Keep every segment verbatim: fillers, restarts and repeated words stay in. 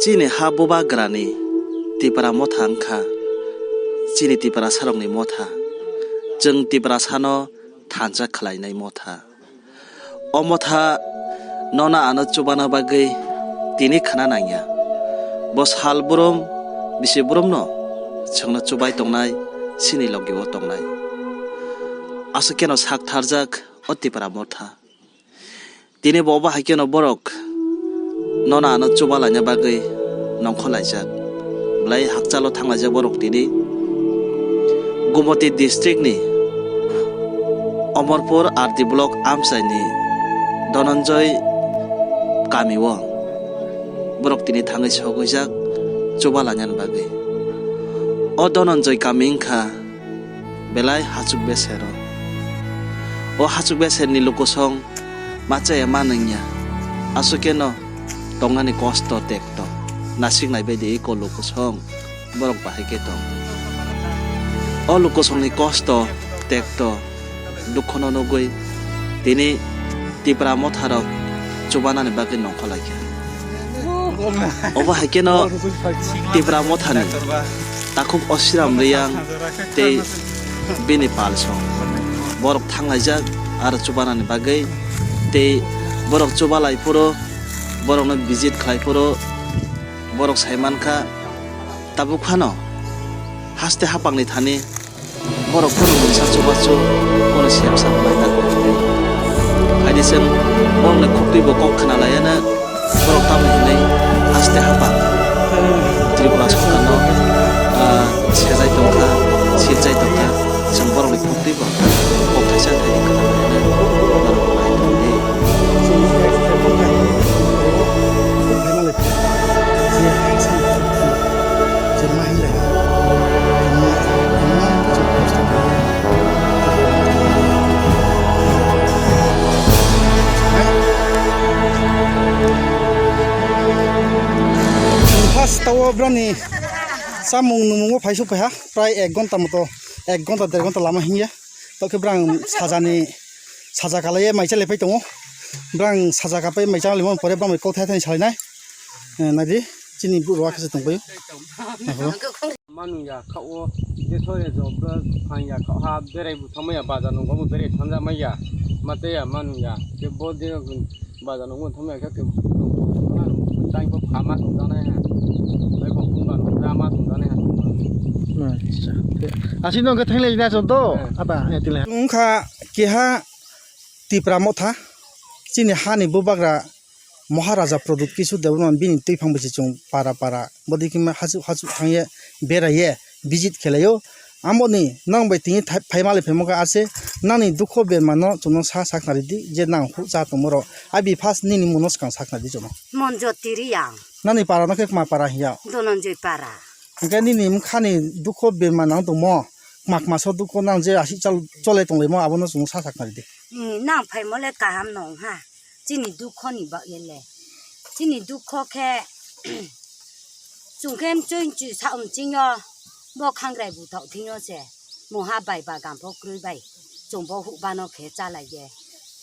Chini ha bubagrani Tipra motha wngkha chini Tiprasarokni motha, chwng Tiprasano thansa khlainai motha. O motha nono ano chubana bagwi tini khna nangya. Bo sal brum, bisi brumno chwngno chubai tongnai, chini logi-o tongnai. Aswk keno sak tharjak o Tipra motha. Tini bo obo hai keno borok nono ano chuba laina bagwi nongkhor laijak. Belai hakchalo thang laijak borok tini. Gumoti district ni Omorpur R D block amchaini Dhananjay kami o borok tini thangwi sogwijak chuba lainani bagwi. O Dhananjay kami wngkha belai hachuk besero. O hachuk beserni lukusong ma chaya ma nungya. Aswk keno tongnani kosto tekto. Nasik nai bai di eko lukusong borok bahai khe tong. O lukusongni kosto tekto dukhono nugwi tini Tipra motharok chubanani bagwi nongkhor laikha. Obo hai kheno Tipra mothani takhuk Osiram Riyang tei bini palsong borok thanglaijak aro chubanani bagwi, tei borok chubalai phuru, borokno visit khlai phuru, borok sai mankha tabuk phano haste hapangni thani borok phano mungsa chubachu phano semsa manai ta kok tei. Haini chwng borokni khuk twibo kok khna laiya na borok tamo hinwi haste hapang Tripura sorkarno, ah, sejai tongkha, siljai tongkha, chwng borokni khuk twibo kok thaisa thani khna laiya na borok nai tongdi. First tawo brani samung numungo phaisu phaiha prai ek gonta moto, ek gonta der gonta lama hingya. Tokhe brang sajani saja kalaiye maicha lepai tongo. Brang saja kapai maicha limon pore brang kok thai thani salainai. Eh, naidi chini bu rwa khase tongbayo. Naho. Manu ya kha o je thore jo bwrwk phang ya kha ha berai bu thangmaya bazar nungo bo berai thangjak maya. Mate ya manu ya je bo de bazar nungo thangmaya kha ke dai bo phama tongjanai ha. Dai bo phunga rama tongjanai ha. Acha. Asi no ke thangle na so do. Eh. Aba, eh, tile. Wngkha keha Tipra motha, chini hani bubagra Maharaja Pradyut Kishore Debbarma bini twiphang bai se chwng para para bodikima hachuk hachuk thangye beraye visit khelaio. Amoni nang bai tini thai-, phaimale phaimokha ase nani dukho bermano chwngno sa sakna ridi je nang huk cha tongmoro. Abi first nini muno swkang sakna di chwngno. Monjoti Riyang. Nani para no khe kma para hiya? Dhananjay para. Hwnkhe nini mkhani dukho berma nang tongmo, kma kma so dukho nang je asik chal-, chole tonglaimo abono chwngno sa sakna ridi. Nang phaimole kaham nong ha. Chini dukho ni bagwi le. Chini dukho khe, chwng khe mchwi mchwi sa mchwng yo, bo khangrai buthok thing yo se, mungha bai bagan pho kwrwi bai, chwng bo hukbano khe chalai ye.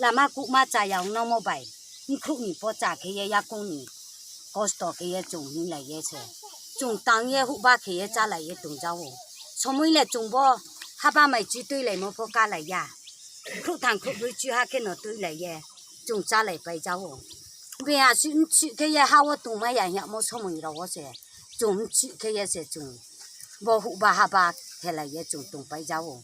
Lama kukma chaya wng nangmo bai, mkhuk ni pocha khe ye yakung ni kosto khe ye chwng hinlai ye se. Chwng tang ye hukba khe ye chalai ye tong jao. Somoi le chwng bo haba mai chi twi laimo pho kalai ya. Khruthang khrubrwi chiha kheno twi lai ye chwng chalai pai jao. Be aswk mswk khe ye ha o tongma ya hiyamo somoi rok o se chwng mswk khe ye se chwng bo hukba haba khelai ye chwng tong pai jao.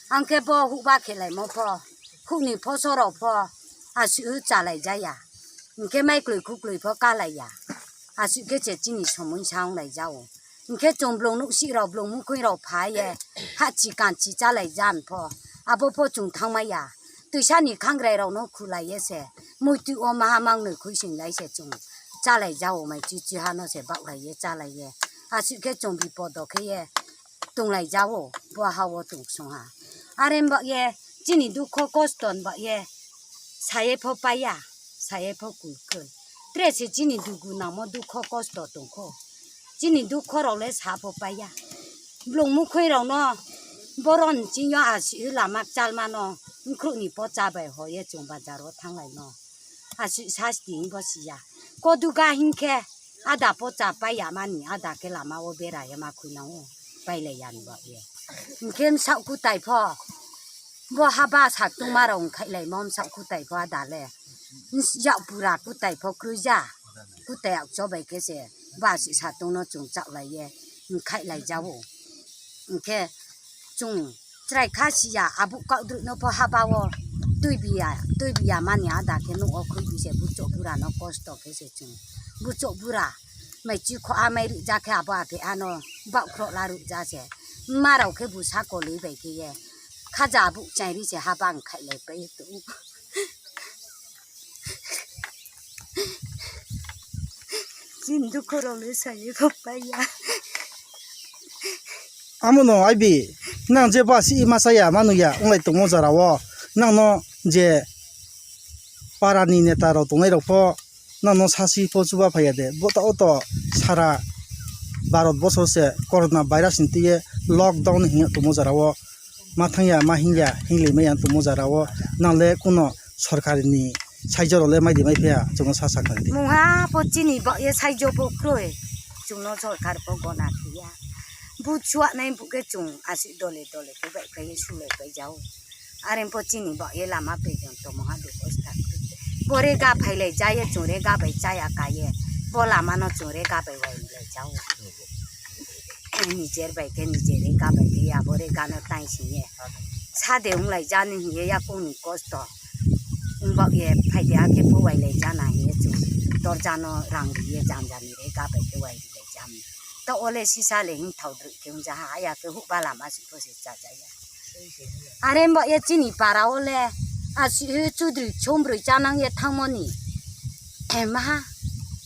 Ang khe bo hukba khelaimo pho khukni phoso rok pho aswk chalai jaya. Hwnkhe mai klwi khuklwi pho kalai ya. Aswk khe se chini somoi sa wng lai jao. Hwnkhe chwng blong nuksik rok, blong mukhung rok phai ye, ha chi kan chi chalai jan pho, abo pho chwng thangmaya. Twisa ni khangrai rok no khulai ye se, muitu o maha mang nwi khui sing lai se chwng chalai jao mai chi chi ha no se baklai ye chalai ye. Aswk khe chwng bipodo khe ye tonglai jao, bo ha o tong song ha. Are mbak ye chini dukho kosto mbak ye saye pho paiya, saye pho kul kul. Tre se chini dugu nangmo dukho kosto tongkho. Chini dukho rok le sa pho paiya. Blong mukhoi rok no boron chini aswk lama chalma no mkhruh ni pocha bai hoye chwng bazar o thanglai no. Aswk sasti wng bo siya. Koduga hinkhe Ada pocha pai ya mani, ada khe lama o bera ya ma khui nang o, pai lai ya ni ba ye. Hingkhe msak kutai pho, bo haba sak tungma rok wngkhai lai mo msak kutai pho ada le. Yak pura kutai pho kroi ja, kutai ak chobai khe se ba si sa tungno chwng chak lai ye, wngkhai lai ja o. Hingkhe chwng chwrai kha siya, abuk kaudruk no pho haba o twi biya, twi biya mani ada khe nuk o khwi bi se buchuk bura no kosto khe se chwng. Buchuk bura mai chi kho amai ri ja khe abo aphi ano bak khro la ru ja se. Ma rok khe bu sa kolwi bai khe ye khaja abuk chai ri se haba wngkhai lai pai tu. Chini dukhu rok le sai kho pai ya. Amo no aibi, nang je bas i masa ya manu ya, wng lai tongmo jora o, nang no je para ni neta rok tongnai rok pho, nang no sasi pho chuba phai ya de, bo ta o to sara Bharat bosor se corona virus ni twi ye lockdown hing tongmo jora o, ma thang ya, ma hing ya, hing lai ma ya tongmo jora o, nang le kuno sorkar ni saijo rok le mai di mai phiya, chwngno sa sakha di. Mungha pho chini ba ye saijo pho kroi. Chwngno sorkar pho gona phiya. Bu chuak nai bu khe chwng asi dole dole khe bai khe sule bai jao. Are pho chini ba ye lama pe jon to mungha du bosta. Bo rega phai lai ja ye chwng rega bai cha ya ka ye. Bo lama no chwng rega bai wai lai jao. Nijer bai khe nijer rega bai khe abo rega no tai sing ye. Sade wng lai jani hing ye yakung ni kosto. Wng bak ye phai de akhe pho wai lai jana hing ye chwng dorja no rang ri ye jam jani rega bai khe wai ri lai jam. Ta ole sisa le hing thau drui khe wng ja ha ya khe hukba lama si pho se cha ja ya. Are wng bak ye chini para ole a si chudri chombrui chanang ye thangmoni. Maha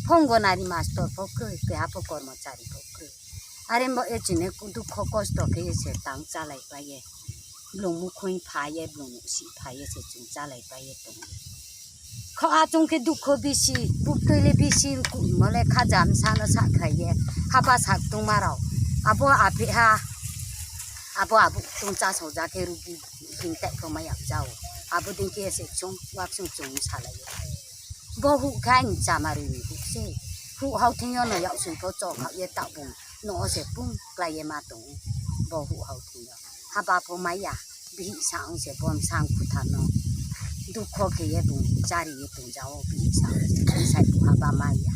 phongo nari mastor pho khe keha pho kormochari pho khe. Are bo e chini dukho kosto khe se tang chalai pai ye. Blong mukhung pha ye, blong si pha ye se chwng chalai pai ye tong. Kho achung khe dukho bisi, buktwi le bisi, mole khaja msa no sa khai ye, haba sak tungma rok. Abo aphi ha, abo abu tung cha so ja khe rugi hing tai kho ma yak jao. Abo ding khe se chung, wak sung chung salai ye. Bo huh khe ani chamarwi ni huh se. Huh hau thwngyo no yak sui pho chok hau ye tabung. No o se pung klai ye ma tongo. Bo huh hau thwngyo. Haba pho maya. Bihih sa wng se bon sang khuthar no. Dukho khe ye bung chari ye tong jao. Bihih sa wng se bung sai buha ba maya.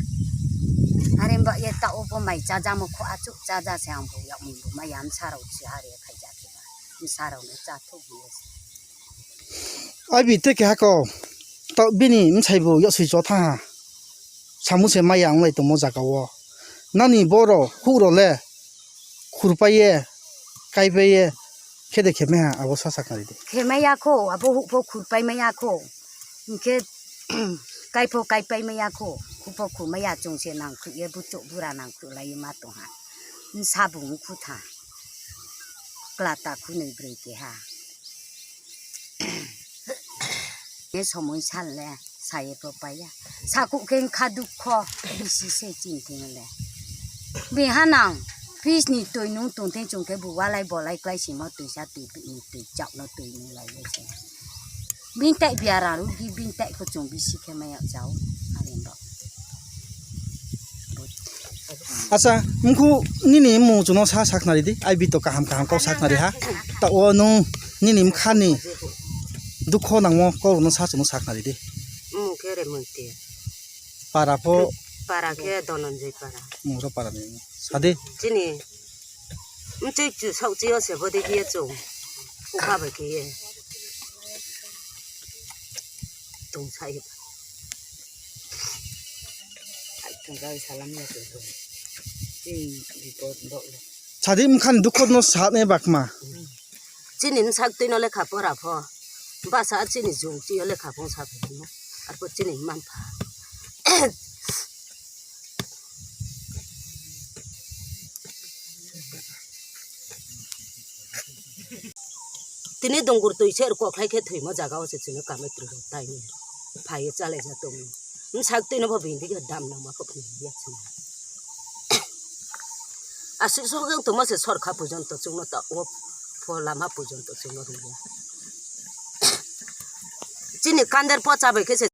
Are ba ye ta o bo mai cha jamo kho achuk cha ja se ang bo yak mung bo maya am sarok si hare khai ja khe ba. Am sarok no cha thok ye se. Abi te keha ko. Ta bini msai bo yok sui cho tha ha. Samu se maya wng lai tongmo jaga o. Nani boro huh ro le khurpai ye, kaipai ye, khe de khe meha abo sa saknari de. Khe maya kho, abo huh pho khurpai maya kho. Hingkhe kai pho kaipai maya kho, khu pho khu maya chwng se nang khu ye buchuk bura nang khu lai ma tong ha. Sabung khu tha. Klata khu nui brui keha. Ye somoi sal le. Saye pho paiya. Sakuk khe wngkha dukho, bisi se chini thengno le. Bihanang, fridge ni twi nung tongtheng chwng khe bo walai bolai klai simo twisa twi ni twi chakno twi nung lai le se. Bini tai biara rw di, bini tai kho chwng bisi khe maya chao. Are bo. Acha, mkhu nini mung chuno sa saknari di, ai bito kaham kaham kok saknari ha. Ta o nung nini mkhani dukho nangmo kok no sa chuno saknari di. Mung khe Remonti. Para pho. Para khe Dhananjay para. Mung ro para ni. Sadi. Chini. Mchik chu sok chi o se bodi khe chung. Ukha bai khe ye. Tung sai. Ai tung sai salam ya tu. Chini bipod bok le. Sadi mkhan dukho no sa ne bakma. Chini msak twi no lekha pora pho. Basa chini jung chi o lekha pho sa phi no. Arpor chini man pha. Tini dungur twi se kokhlai khe thwimo jaga o se chini kamai twi rok tai ni. Phai ye chalai ja tong. Msak twi no bo bini dige dam nang ma kok ni ya chini. Aswk sok wng tongma se sorkha pujon to chwngno ta o pho lama pujon to chwngno rwya. Chini kander pocha bai khe se.